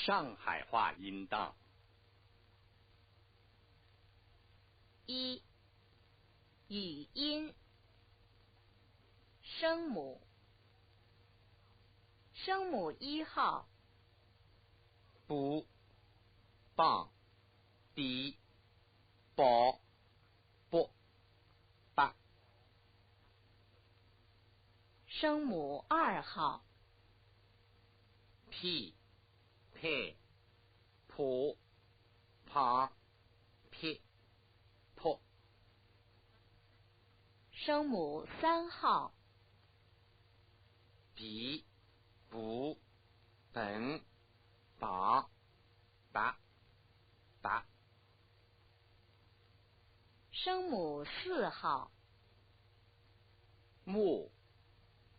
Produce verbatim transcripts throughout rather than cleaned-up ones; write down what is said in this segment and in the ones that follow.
上海话音档。一、语音。声母。声母一号。 bu、ba、bi、bo、bo、ba。声母二号。pi、pe、po、pa、pe、po。声母三号。bi、bu、ben、ba、ba、ba。声母四号。mo、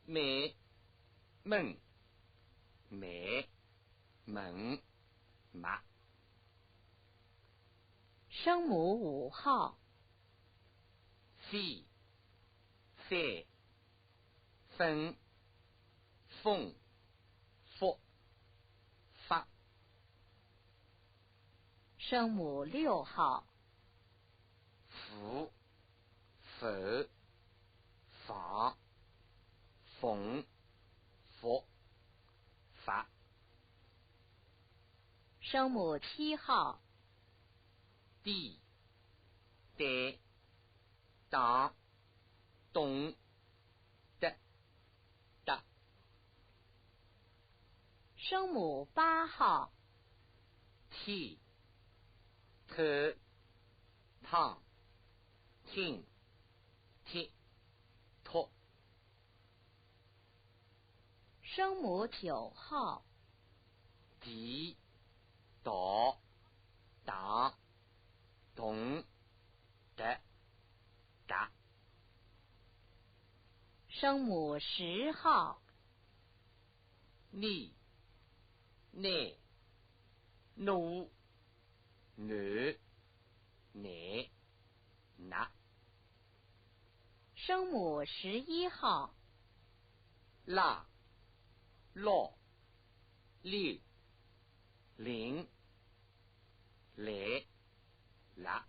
me、men、me、men、ma。声母五号。fi、fe、fen、fon、fo、fa。声母六号。fu、fe、fa、fon、fo、fa。声母七号。di、de、da、don、da、da。声母八号。ti、te、ta、tin、ti、to。声母九号。di、do、da、don、da、da。声母十号。ni、ne、no、no、ne、na。声母十一号。la、lo、li、lin、le、la。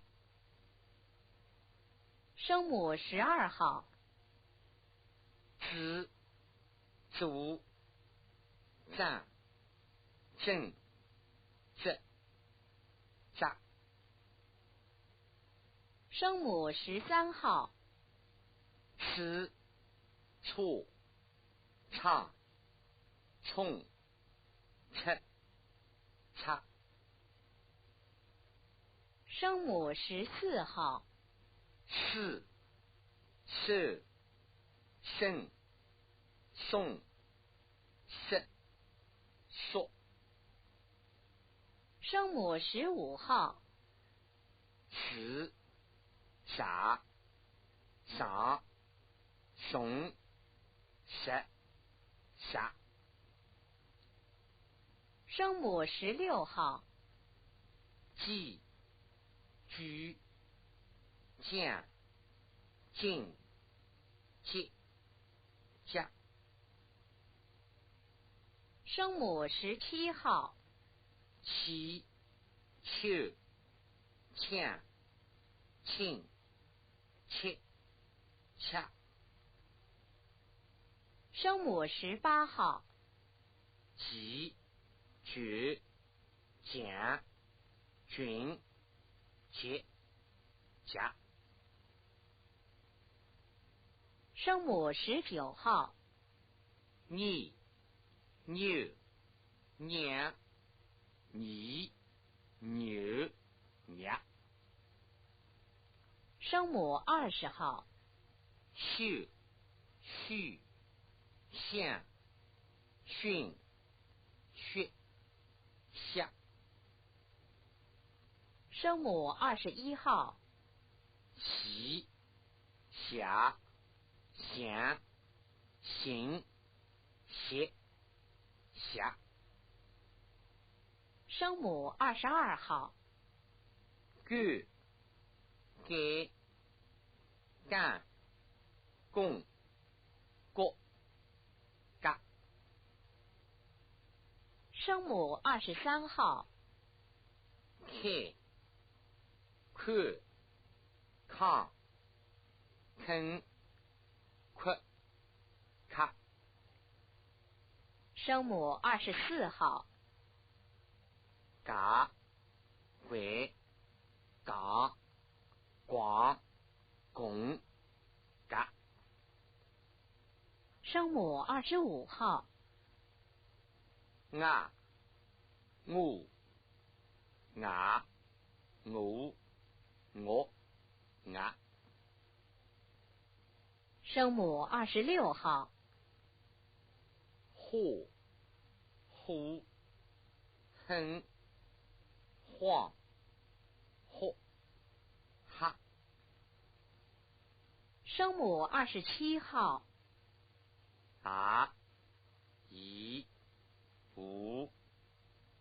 声母十二号。zi、zu、za、zen、ze、za。声母十三号。ci、co、ca、con、ce、ca。声母十四号。si、so、sen、son、se、so。声母十五号。ci、ca、za、zon、za、za。声母十六号。ci、cu、ca、cin、ci、ca。声母十七号。ci、co、ca、cin、ci、ca。声母十八号。ci、co、ca、cin、ci、ca。声母十九号。ni、nio、nia、ni、nio、nia。声母二十号。xio、xio、xia、xion、xio、xia。声母二十一号。xi、xia、xian、xion、xi、xia。声母二十二号。ko、ke、ka、kon、ko、ka。声母二十三号。看，看，看，看，看，看。声母二十四号。嘎，喂，嘎，光，公，嘎。声母二十五号。啊，我，啊，我，我，啊。声母二十六号。火，火，哼，晃，火，哈。声母二十七号。啊，咦，呜，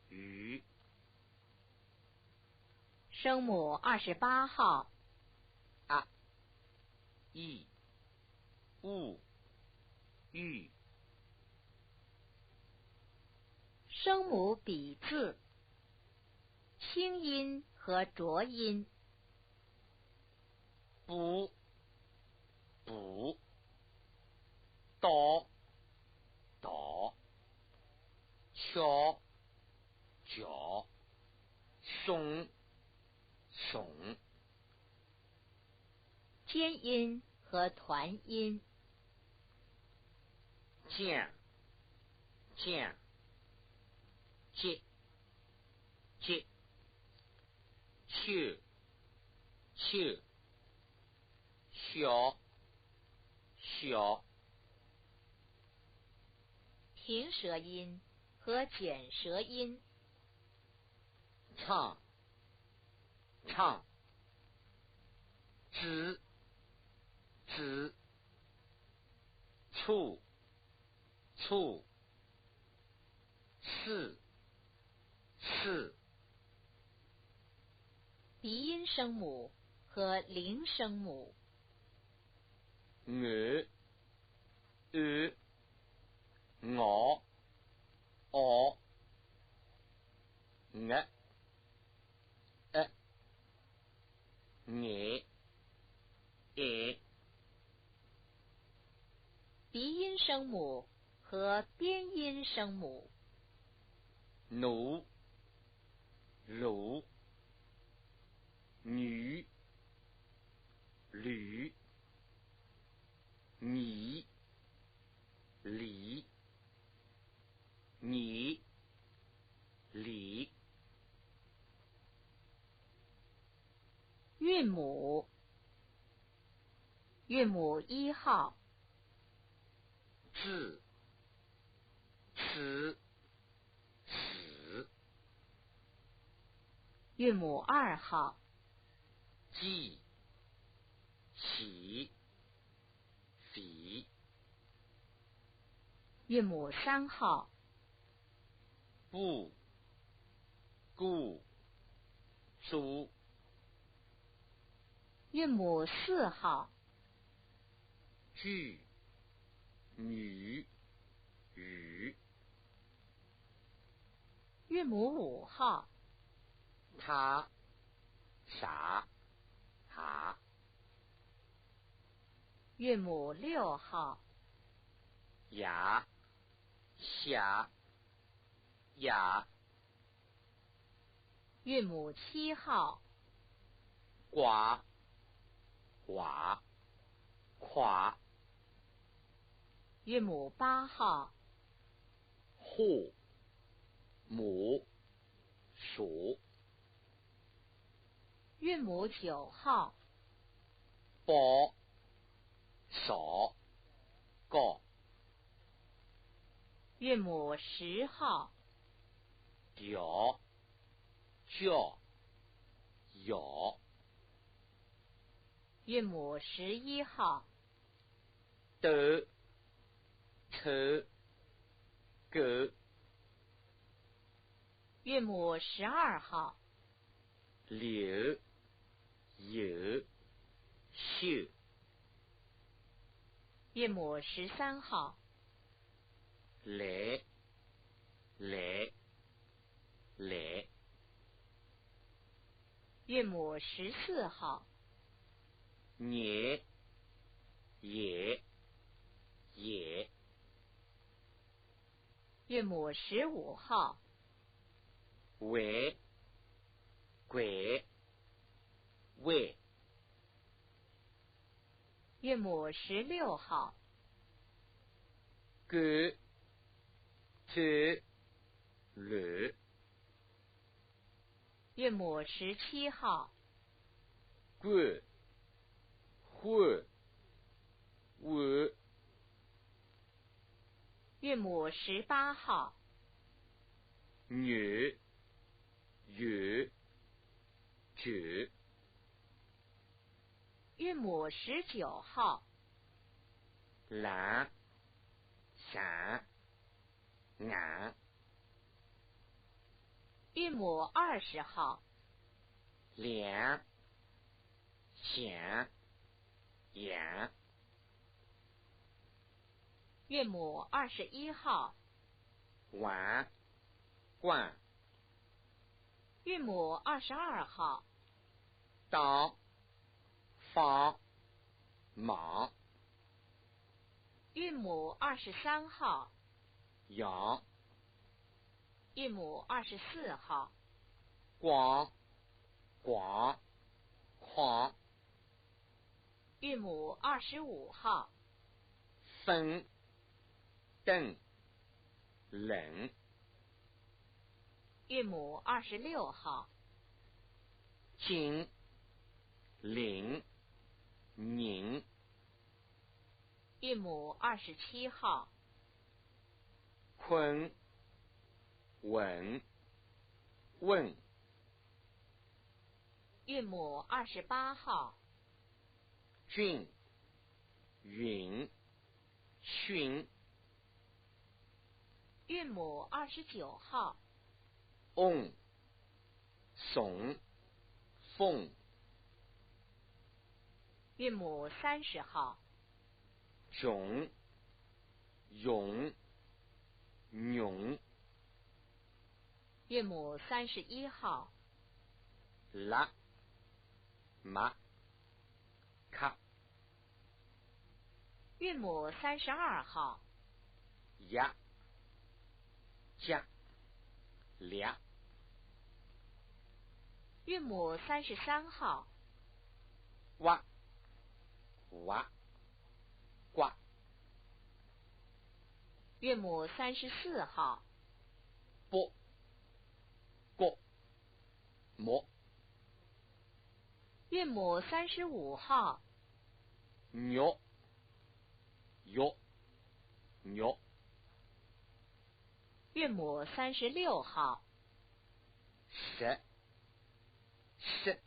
鱼。声母二十八号。啊，咦，呜，鱼。声母笔字，清音和浊音。 不，不，到，到，敲，敲，松，松。尖音和团音。讲，讲，接，接，去，去。 小，小。平舌音和卷舌音。唱，唱。子，子。醋，醋。 次，次。鼻音声母和零声母。呃，呃，哦，哦，呃，呃， 眼，眼。鼻音声母和边音声母。奴，奴，女，驴，泥，犁，泥，犁。 韵母，韵母一号。字，词，词。韵母二号。几，几。 肥。韵母三号。不，顾，猪。韵母四号。句，女，鱼。 韵母五号。他，啥，蛤。韵母六号。呀，虾，鸭。韵母七号。瓜，滑，夸。韵母八号。 火，母，鼠。韵母九号。包，少，高。韵母十号。条，脚，摇。韵母十一号。 兜，抽，勾。韵母十二号。留，游，休。韵母十三号。来，来，韵母十四号。 nhê, yê, yê. 韵母十五号。 wê, gwê, wê. 韵母十六号。 gô, tô, lô. 韵母十七号。 kô, hô, wô. 韵母十八号。 nhô, yô, jô. 韵母十九号。 lâ, sâ, ngâ. 韵母二十号。 liâ, siâ, iâ. 韵母二十一号。 wâ, kuâ. 韵母二十二号。 tâ, fâ, mâ. 韵母二十三号。 iâ. 韵母二十四号。 kuâ, kuâ, kuâ. 韵母二十五号。 fên, tên, lên. 韵母二十六号。 cin, lin, nin. 韵母二十七号。 khun, wên, wên. 韵母二十八号。 cun, yun, cun. 韵母二十九号。 ong, song, fong. 韵母三十号。 jong, yong, nyong. 韵母三十一号。 la, ma, ka. 韵母三十二号。 ya, ja, lia. 韵母三十三号。 wa, wa, kwa. 韵母三十四号。 po, ko, mo. 韵母三十五号。 nyo, yo, nyo. 韵母三十六号。 se, se,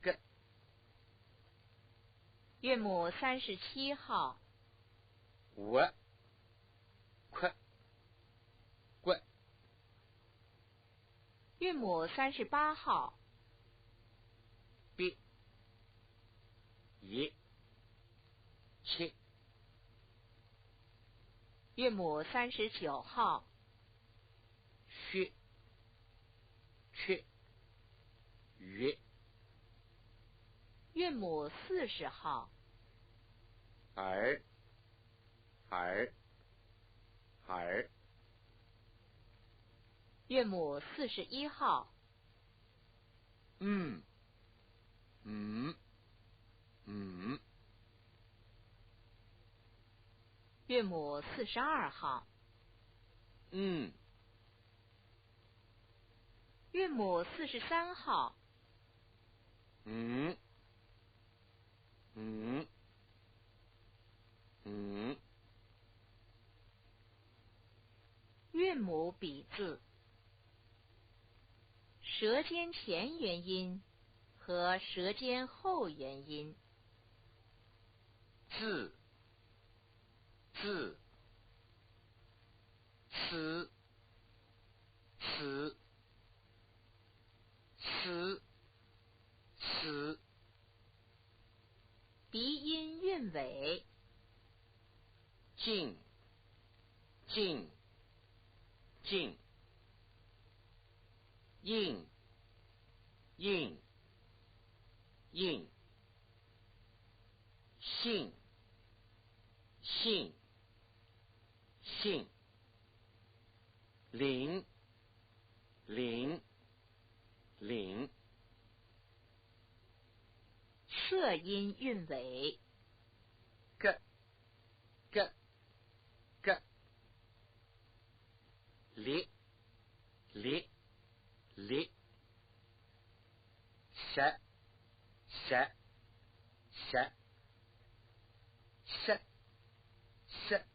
ke. 韵母三十七号。 we, kwe, kwe. 韵母三十八号。 pi, ye, che. 韵母三十九号。 she, che, ye. 韵母四十号。 er, er, er. 韵母四十一号。 m, m, m. 韵母四十二号。 n. 韵母四十三号。 ng, ng, ng. 韵母笔字。 舌尖前元音和舌尖后元音。 zi, zi, ci, ci, ci, ci. 鼻音韵尾。 cin, cin, cin. In, 印，印，信，信，信，零，零，零。 塞音韵尾。个，个，个。力，力，力。塞，塞，塞。塞，塞，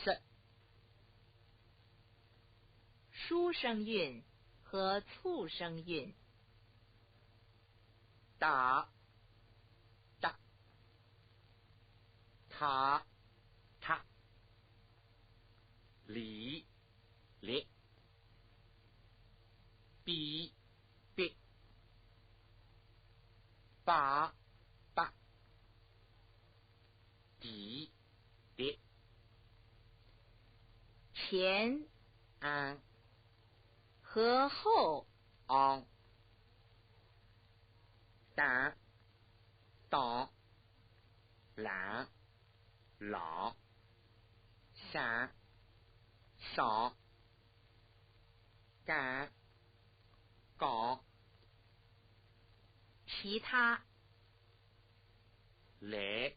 塞。书声韵和促声韵。 大，大。他，他。里，里。比，比。八，八。 的，的。前，安，和后，昂。当，当。啷，啷。上，上。刚，刚。 其他。来，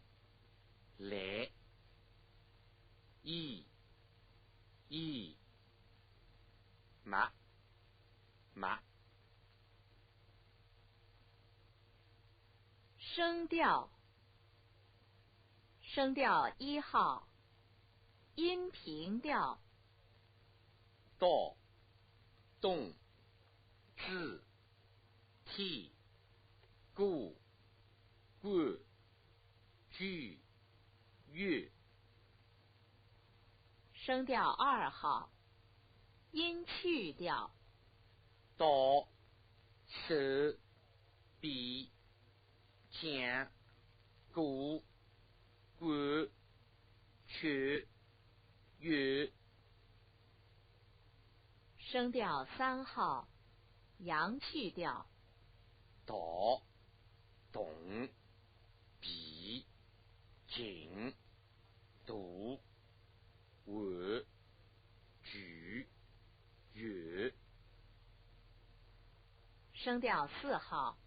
来。一，一。没，没。声调。声调一号，阴平调。到，东，至。 天，过，过。居，越。声调二号，阴去调。到，手，比，将，过，过。去，越。声调三号，阳去调。到，动，比，进，度，完，聚，远。声调四号，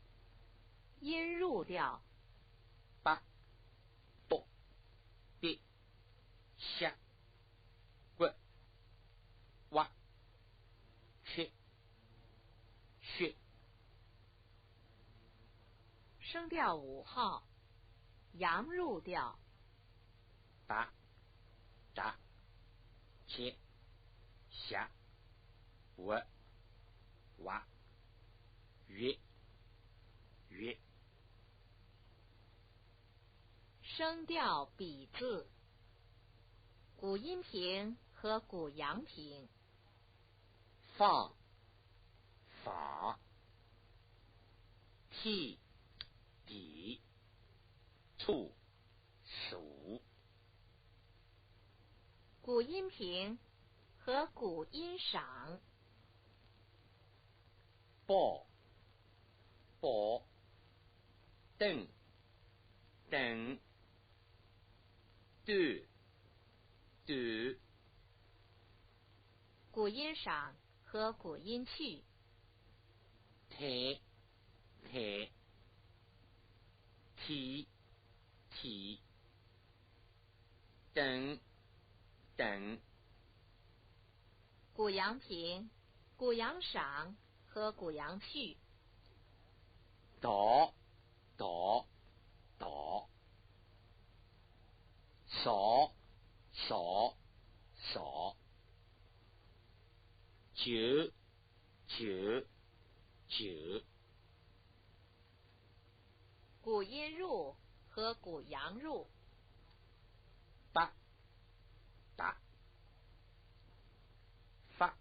阴入调。八，笃，笃，下，滑，滑，去，去。声调五号，阳入调。搭，搭，接，下，滑，滑，越，越。 声调比字，古阴平和古阳平。放，放。天，地。初，初。古阴平和古阴上。 宝，宝。等，等。短，短。古阴上和古阴去。退，退。天，天。 等，等。古阳平、古阳上和古阳去。到，到，到。少，少，少。久，久，久。 古阴入和古阳入。搭，搭。发，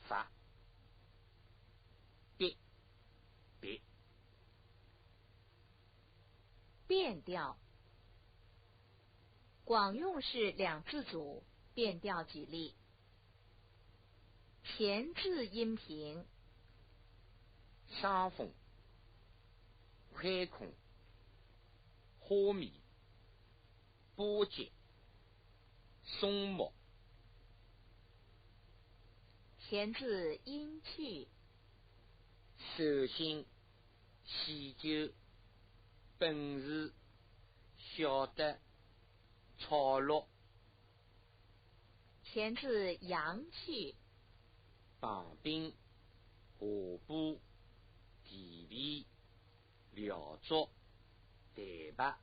发。别，别。变调。广用式两字组变调举例。 前字阴平，山峰、开孔、花蜜、巴结、松木。填字音去。 小心、喜酒、本事、晓得、草落。填字阳去。棒冰、下巴、地皮、聊足、蛋白。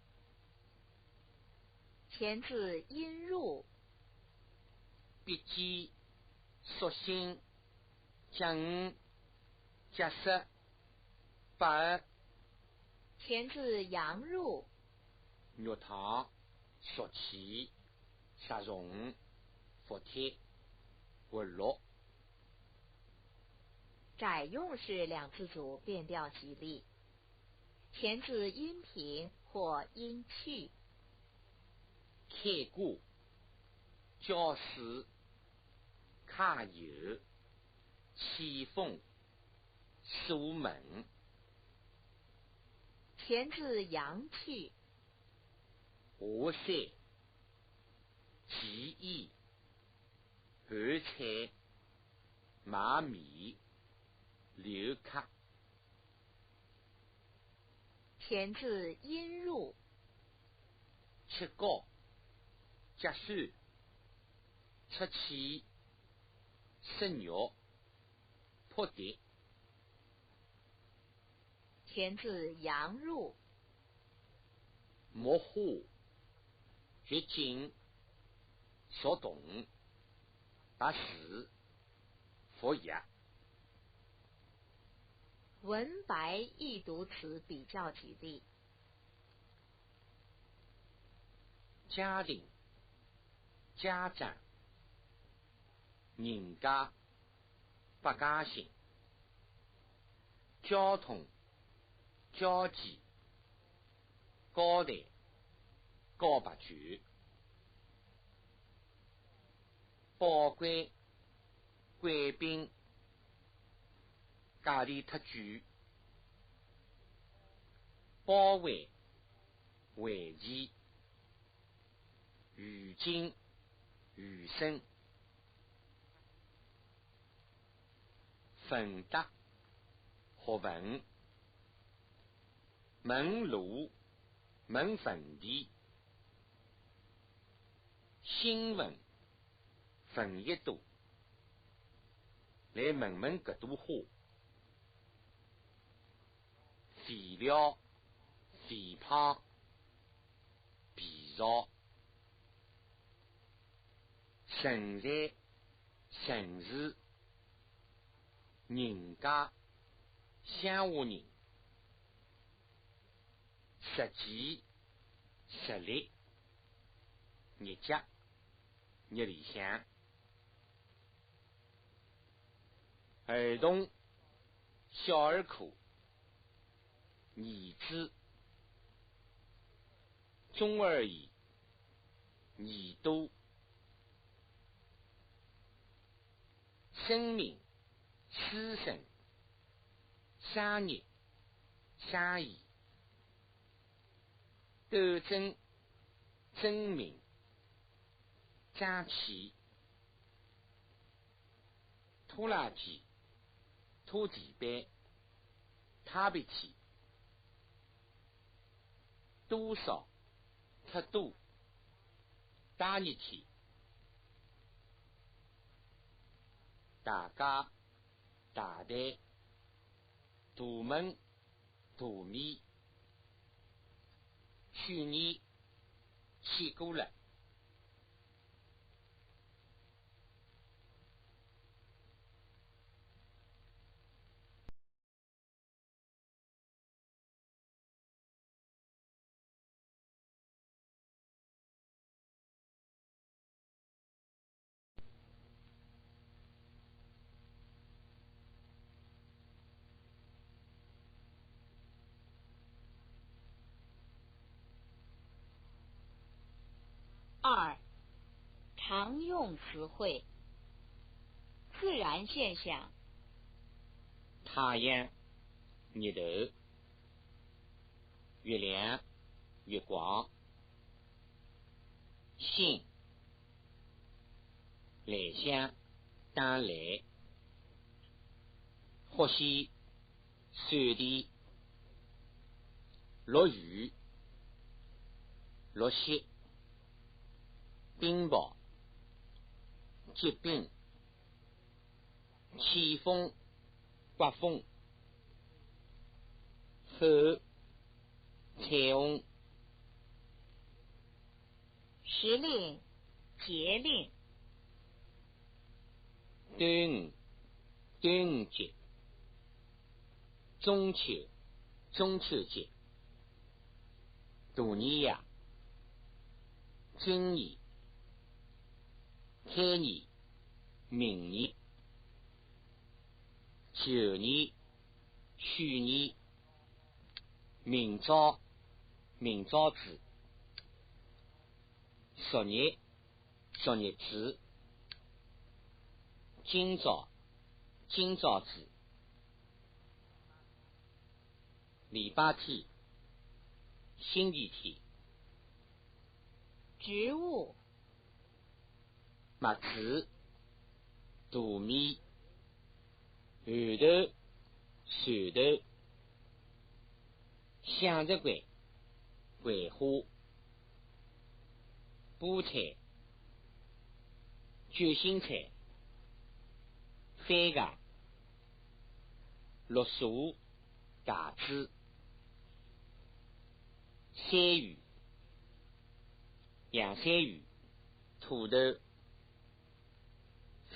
填字阴入。笔记、索性、讲、解释、 八。填字阳入。肉汤、熟气、杀虫、服帖、活络。改用式两字组变调举例。填字阴平或阴去。开挂、教书、揩油、吹风、 锁门。填字阳去。下山、记忆、后菜、买米、留客。填字阴入。吃糕、结算、出气、食肉、 扑跌。填字阳入。木花、结晶、熟铜、白水、服药。文白异读词比较举例。 家庭、家长、人家、百家姓、交通、交际、交代、告白球、宝贵、贵宾、价钿忒贵、包围、 围棋、围巾、围身、问答、学问、问路、问问题、新闻、闻一朵，来闻闻搿朵花。 肥料、肥胖、肥皂、存在、城市、人家、乡下人、实际、实力、日脚、日里向。 儿童、小儿科、儿子、中耳炎、耳朵、生命、出生、生日、生意、斗争、争鸣、争气、 拖拉机、拖地板、塌鼻涕、多少、忒多、大热天、大家、大队、大门、大米、去年、去过了。 二、常用词汇。自然现象。太阳、日头，月亮，月光。心，来想，打来。呼吸，手电。落雨，落雪。冰雹，结冰。 起风，刮风。花，彩虹。时令，节令。端午，端午节。中秋，中秋节。大年夜，今年，开年， 明年。旧年，去年。明朝，明朝子。昨日，昨日子。今朝，今朝子。礼拜天，星期天。植物， 麦子，大米。后头，前头。向日葵，葵花。菠菜，卷心菜。番茄，绿茶，茄子。山芋，洋山芋，土豆。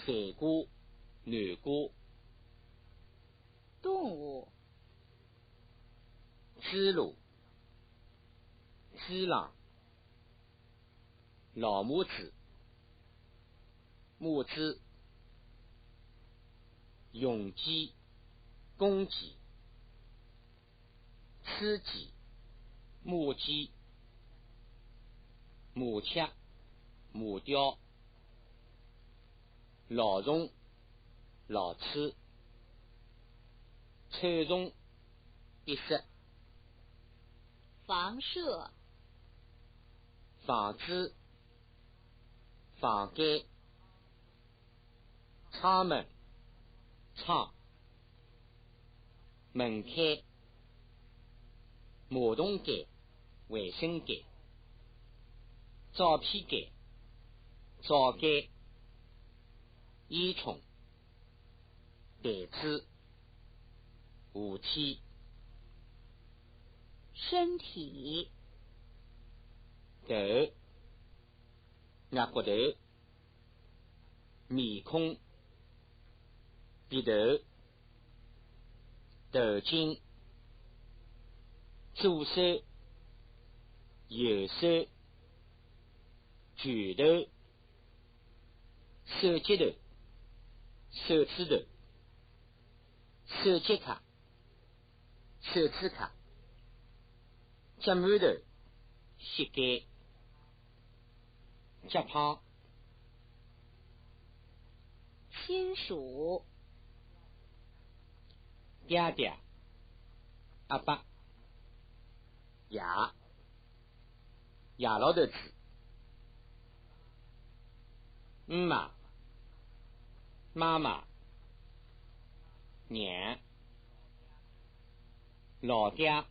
番瓜，南瓜。动物，猪猡，猪猡。老母鸡，母鸡。雄鸡，公鸡。 雌鸡，母鸡。麻雀，麻雀。老虫，老鼠。臭虫，壁虱。房舍，房子，房间。 窗门，窗。门槛，马桶间，卫生间。照片间，照间。烟囱，台子，扶梯。身体，头，额角头。 面孔，鼻头。头颈，左手，右手，拳头。手指头，手指头。手指甲， 手指甲。脚馒头，膝盖。脚旁，亲属，爹爹，阿爸，爷。 爷老头子。姆妈，妈妈。娘，老爹。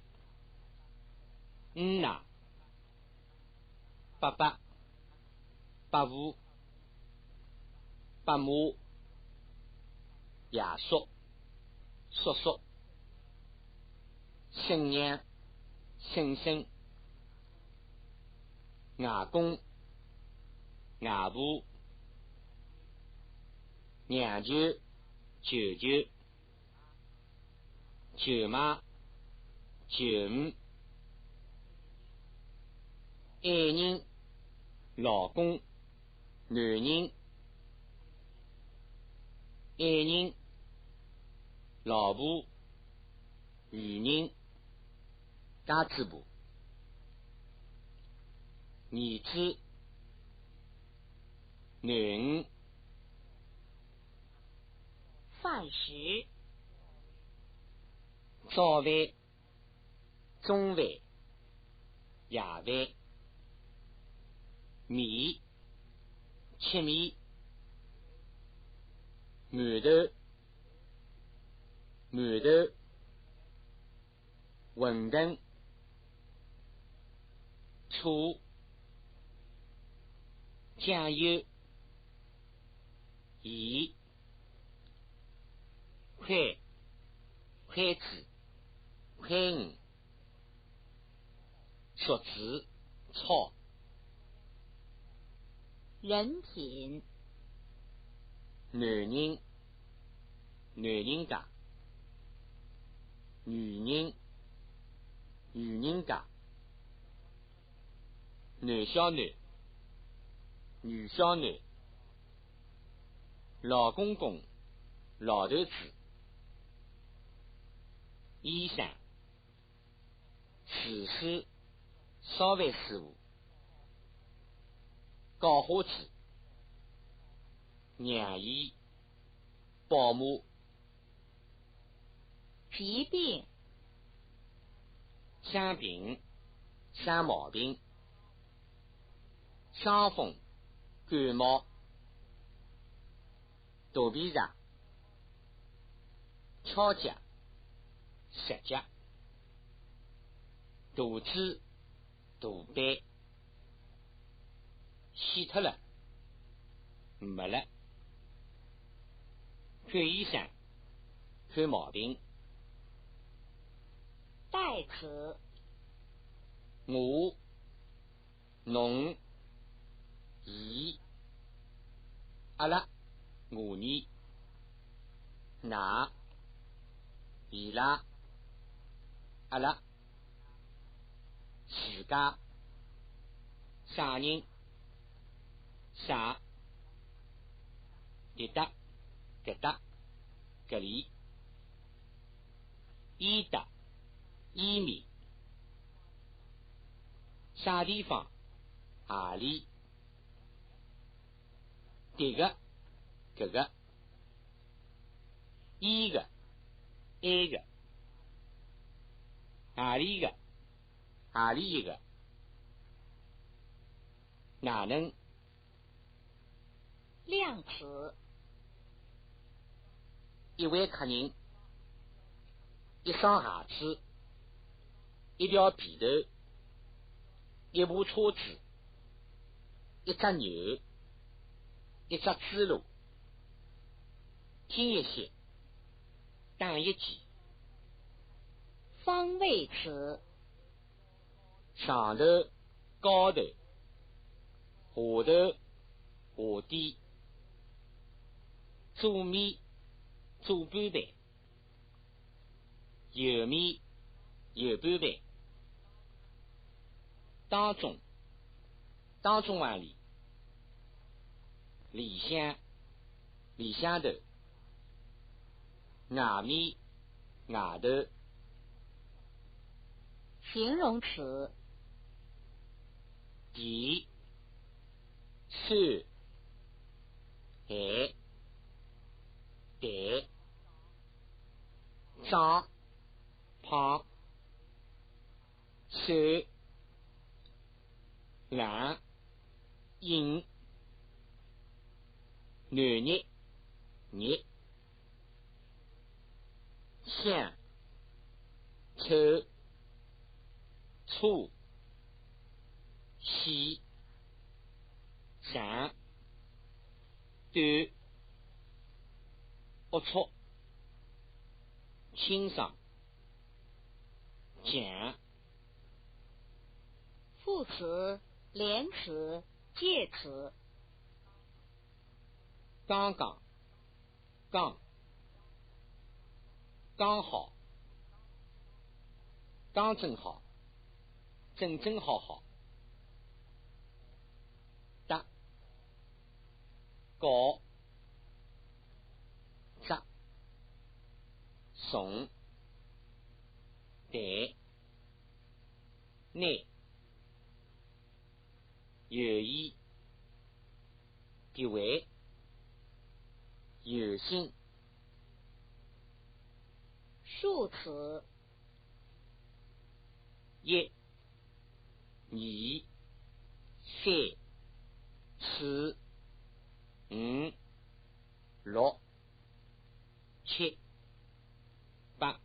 姆奶，伯伯，伯父。 伯母，爷叔，叔叔。婶娘，婶婶。外公，外婆。娘舅，舅舅。 舅妈，舅姆。爱人，老公，男人。爱人，老婆，女人，家主婆。儿子，囡儿。饭食，早饭、中饭、夜饭。面，吃面。馒头，馒头。馄饨，醋，酱油，盐。筷，筷子，筷子。 桌子，草。人品，男人，男人家。女人，女人家。男小囡，女小囡。老公公，老头子。医生， 厨师，烧饭师傅。告花子，娘姨，保姆。疾病，生病，生毛病。伤风，感冒。 肚皮热，敲脚，石脚。肚子，肚背。死脱了，没了。看医生，看毛病。代词，我， 侬，伊，阿拉，我伲，㑚，伊拉，阿拉，自家，啥人，啥，迭搭，搿搭，搿里。 伊搭，伊面。啥地方，何里。迭个，搿个。伊个，埃个。何里个，何里一个。哪能。 量词，一位客人，一双鞋子，一条被头，一部车子，一只牛，一只猪猡。轻一些，打一记。方位词， 上头，高头，下头，下底。左面，左半爿。右面，右半爿。当中，当中横里。里向，里向头。 外面，外头。形容词，地，山，海，潭，庄，胖，瘦，冷， 阴，暖热，热。香，臭，臭。细，长，短。龌龊，清爽，强。 副词、连词、介词。刚刚，刚，刚好，刚正好，正正好好。搭，高，扎，松，淡， 难，有意，特为，有心。数词。一、二、三、四、五、六、七、八、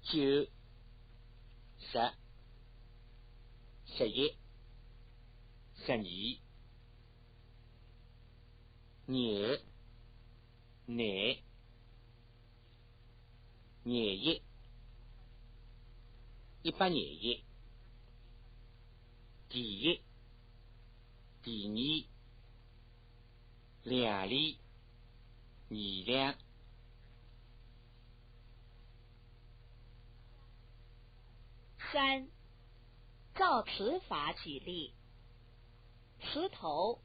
九、十、十一、十二、廿、廿、廿一、一百廿一、第一、第二、两里、二两。三、造词法举例。词头，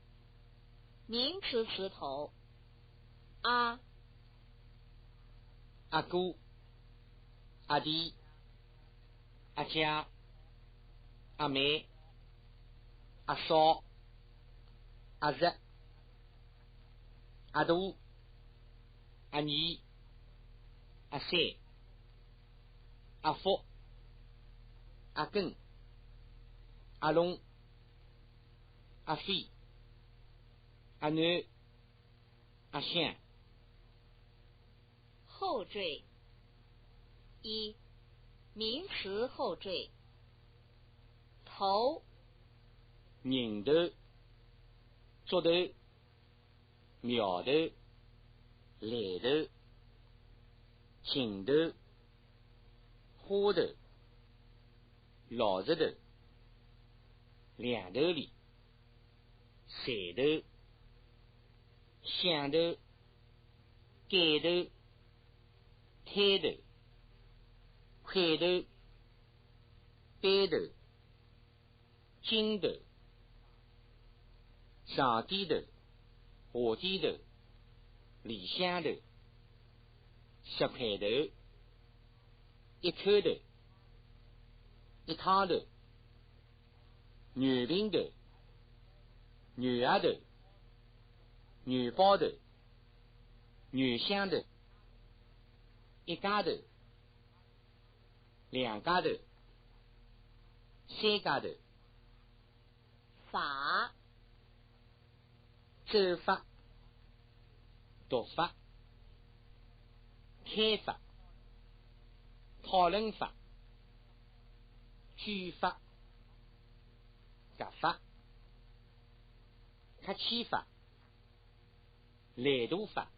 名词词头，阿、阿哥、阿弟、阿姐、阿妹、阿嫂、阿侄、阿大、阿二、阿三、阿福、阿根、阿龙、阿飞、阿囡、阿香。后缀。一、名词后缀。头。人头、足头、苗头、烂头、劲头、花头、老实头、两头里、馋头、香头、盖头、推头、块头、背头、 筋头、上底头、下底头、里向头、十块头、一头头、一套头、牛病头、牛额头、牛包头、牛箱头、一家头、两家头、三家头。 法。奏法、读法、开法、讨论法、举法、夹法、客气法、 烂大法。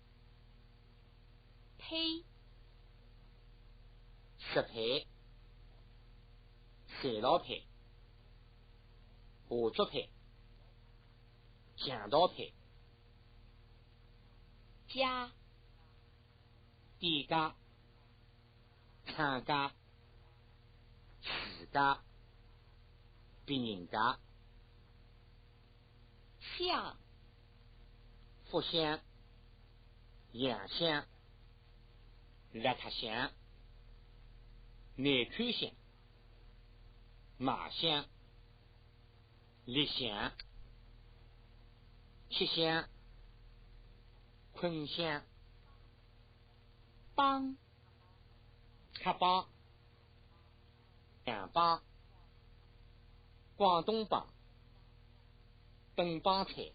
胚。石胚、材料胚、下足胚、强盗胚。家。店家、 厂家、自家、别人家。箱。福箱、洋箱、邋遢箱、难看箱、卖箱、砾箱、吃箱、困箱。帮。 客帮、洋帮、广东帮、本帮菜。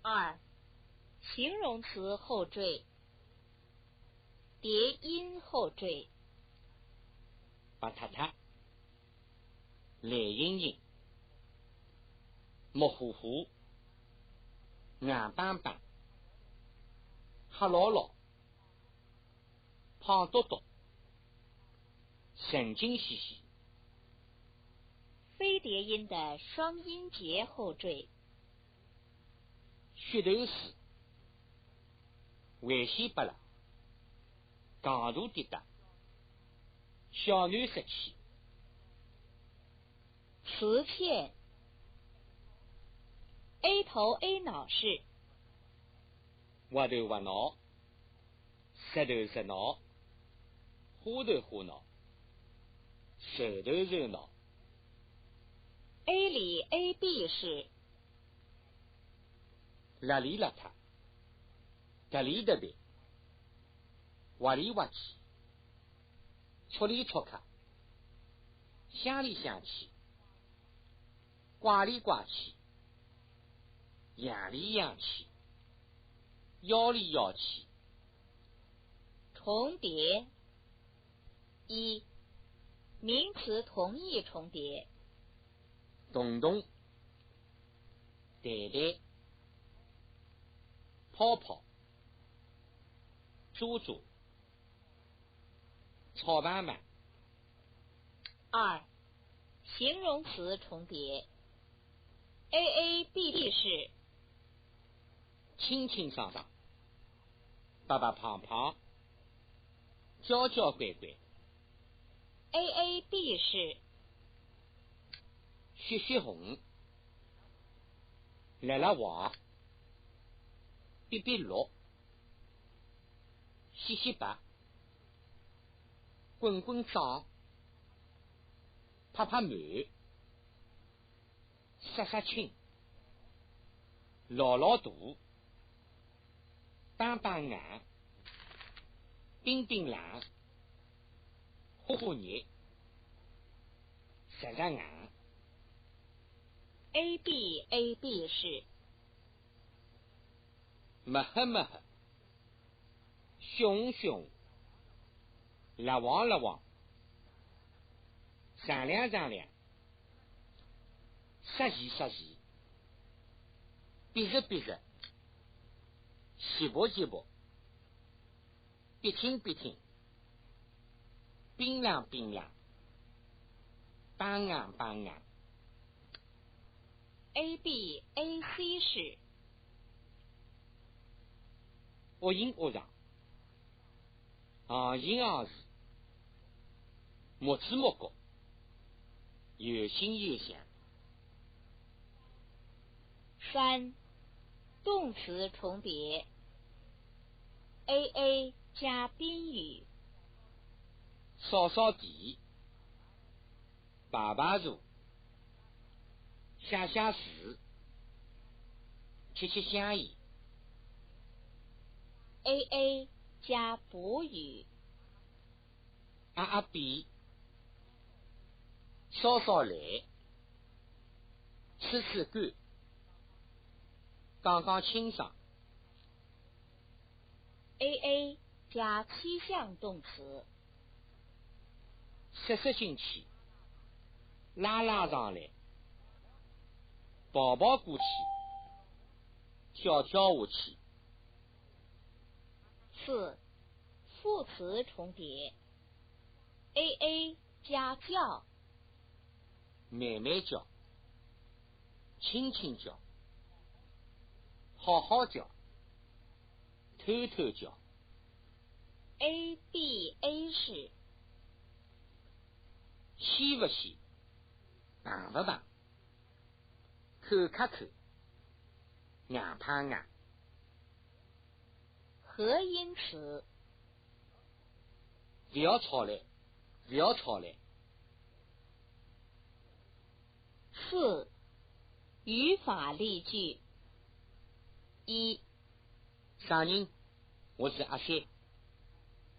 二、形容词后缀。叠音后缀。白塌塌、 烂硬硬、木糊糊、硬邦邦、黑牢牢、胖嘟嘟、神经兮兮。非叠音的双音节后缀。 噱头势、危险巴拉、戆大跌打、小囡识趣。词欠。A头A脑是。滑头滑脑、实头实脑、花头花脑、瘦头瘦脑。A里A B是。 邋里邋遢、特立特别。滑里滑去，戳里戳卡，乡里乡去，拐里拐去，洋里洋去，妖里妖气。重叠。一、名词同义重叠。洞洞、袋袋、泡泡、珠珠、草蜢蜢。二、形容词重叠。A A B B是清清爽爽，白白胖胖，娇娇贵贵。A A B是血血红，蜡蜡黄，碧碧绿，稀稀白，滚滚涨，拍拍满，杀杀青，老老大，板板硬，冰冰冷，火火热，实实硬。A B A B是墨黑墨黑，凶凶，蜡黄蜡黄，锃亮锃亮，煞气煞气，逼实逼实，急迫急迫，笔挺笔挺，冰冷冰冷，梆硬梆硬。A B A C是恶形恶状，横行横势，目珠目角，有形有相。三、动词重叠。A A加宾语。扫扫地，排排坐，写写字，吃吃香烟。A A加补语。压压边，扫扫泪，吹吹干，讲讲清爽。A A加气象动词。塞塞进去，拉拉上来，跑跑过去，跳跳下去。四、副词重叠。A A加叫。慢慢叫，轻轻叫，好好叫，偷偷叫。A B A是。稀勿稀，碰勿碰，口卡口，硬碰硬。合音词。勿要吵了，勿要吵了。四、语法例句。一、啥人？我是阿三。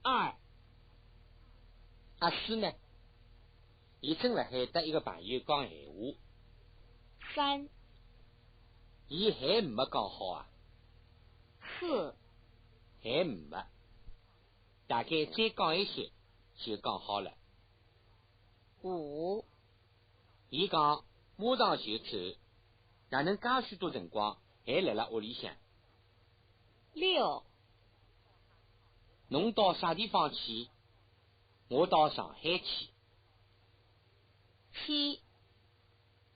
二、阿四呢？伊正辣海搭一个朋友讲闲话。三、伊还没讲好啊？四、还没。大概再讲一歇就讲好了。五、伊讲马上就走，哪能介许多辰光还辣辣屋里向？六、侬到啥地方去？我到上海去。七、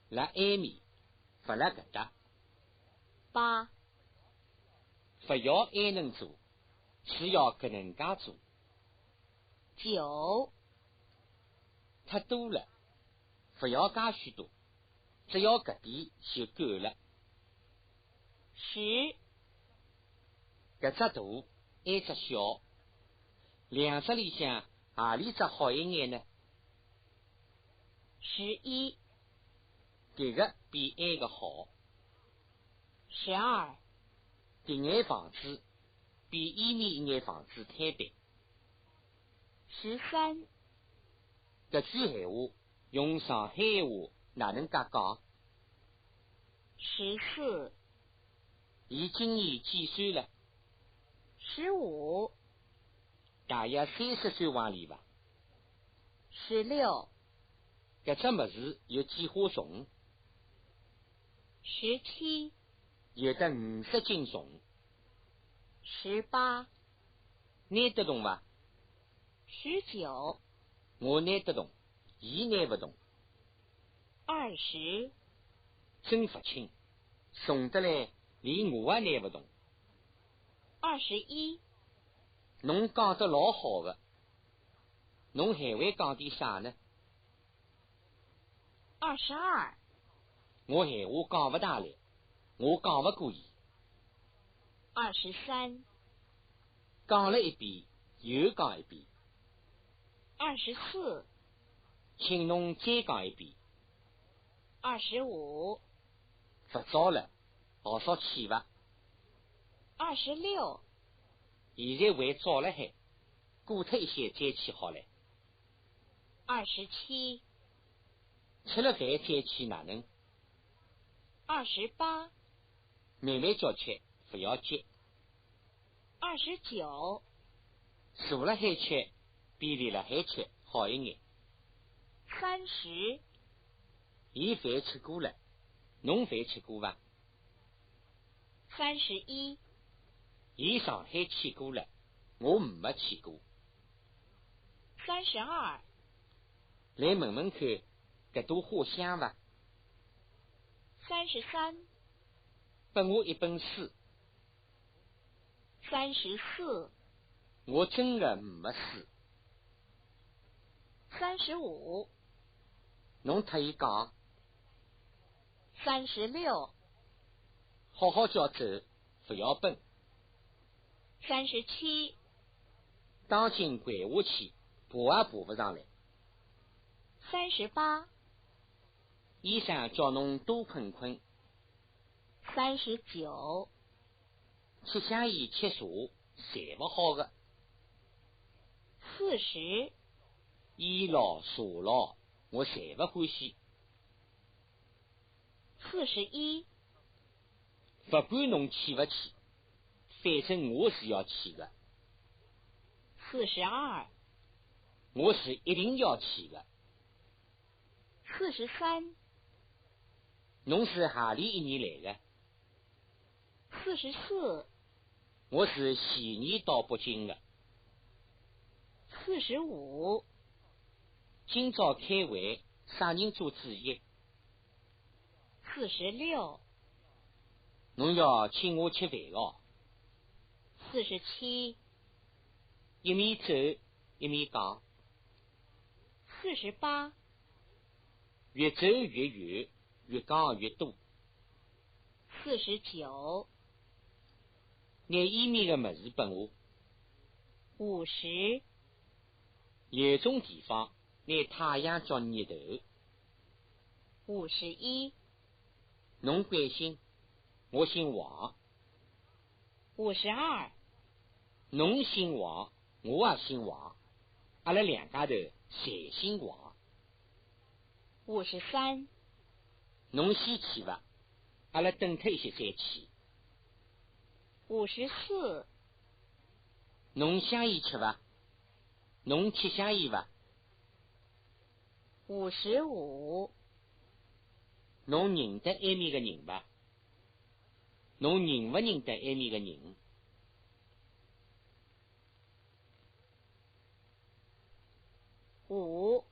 辣埃面，勿辣搿搭。八、勿要埃能做，是要搿能介做。九、太多了，勿要介许多，只要搿点就够了。十、搿只大，埃只小，两只里向何里只好一眼呢？十一、搿个比埃个好。十二、搿眼房子比埃面一眼房子推扳。十三。搿句闲话用上海话哪能介讲？十四。伊今年几岁了？十五。大约三十岁往里伐？十六。搿只物事有几化重？十七。有得五十斤重。十八。 拿得动伐？十九。我拿得动，伊拿勿动。二十。真勿轻，重得来连我也拿勿动。二十一。侬讲得老好个，侬还会讲点啥呢？ 二十二。我闲话讲勿大来，我讲勿过伊。二十三。讲了一遍，又讲一遍。二十四。请侬再讲一遍。二十五。勿早了，老早去伐？二十六。现在还早了海，过脱一歇再去好了。 二十七。吃了饭再去哪能？二十八。慢慢叫吃，勿要急。二十九。坐了海吃，比立了海吃好一眼。三十。伊饭吃过了，侬饭吃过伐？ 三十一。伊上海去过了，我没去过。三十二。来闻闻看，搿朵花香伐？三十三。拨我一本书。三十四。我真个没书。三十五。侬搭伊讲。 三十六。好好叫走，勿要奔。三十七。当心掼下去，爬也爬勿上来。三十八。医生叫侬多困困。三十九。吃香烟吃茶，侪勿好个。四十。 烟咯，茶咯，我侪勿欢喜。四十一。勿管侬去勿去，反正我是要去个。四十二。我是一定要去个。四十三。侬是何里一年来个？ 四十四。我是前年到北京个。四十五。今朝开会，啥人做主席？四十六。侬要请我吃饭哦。四十七。一面走，一面讲。四十八。越走越远，越讲越多。 四十九。拿伊面个物事拨我。五十。有种地方，拿太阳叫日头。五十一。侬关心，我姓王。五十二。侬姓王，我也姓王，阿拉两家头侪姓王。 五十三。侬先去伐？阿拉等脱一歇再去。五十四。侬香烟吃伐？侬吃香烟伐？五十五。侬认得埃面个人伐？侬认勿认得埃面个人？ 五、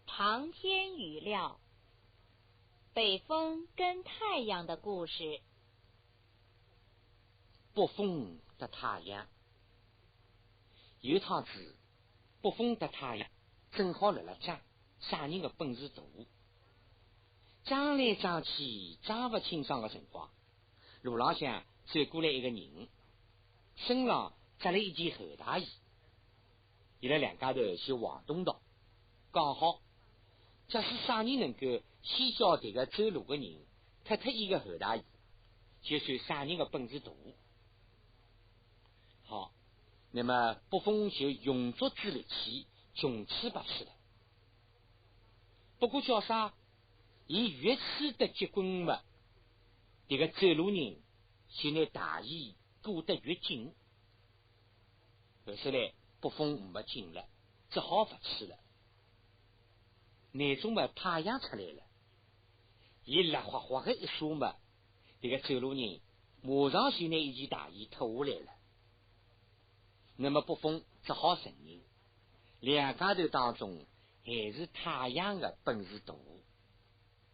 长篇语料：北风跟太阳的故事。北风搭太阳。有一趟子，北风搭太阳正好辣辣争，啥人个本事大。争来争去，争勿清爽个辰光， 路浪向走过来一个人，身浪着了一件厚大衣。伊拉两家头是横东道，讲好，假使啥人能够先叫迭个走路个人脱脱伊个厚大衣，就算啥人个本事大。好，那么北风就用足仔力气穷追白追了。不过叫啥，伊越追得结棍嘛，迭个走路人就拿大衣裹得越紧。后首来北风没劲了，只好勿追了。眼中嘛太阳出来了，伊辣豁豁个一眨嘛，迭个走路人马上就拿伊件大衣脱下来了。那么北风只好承认，两家头当中还是太阳个本事大。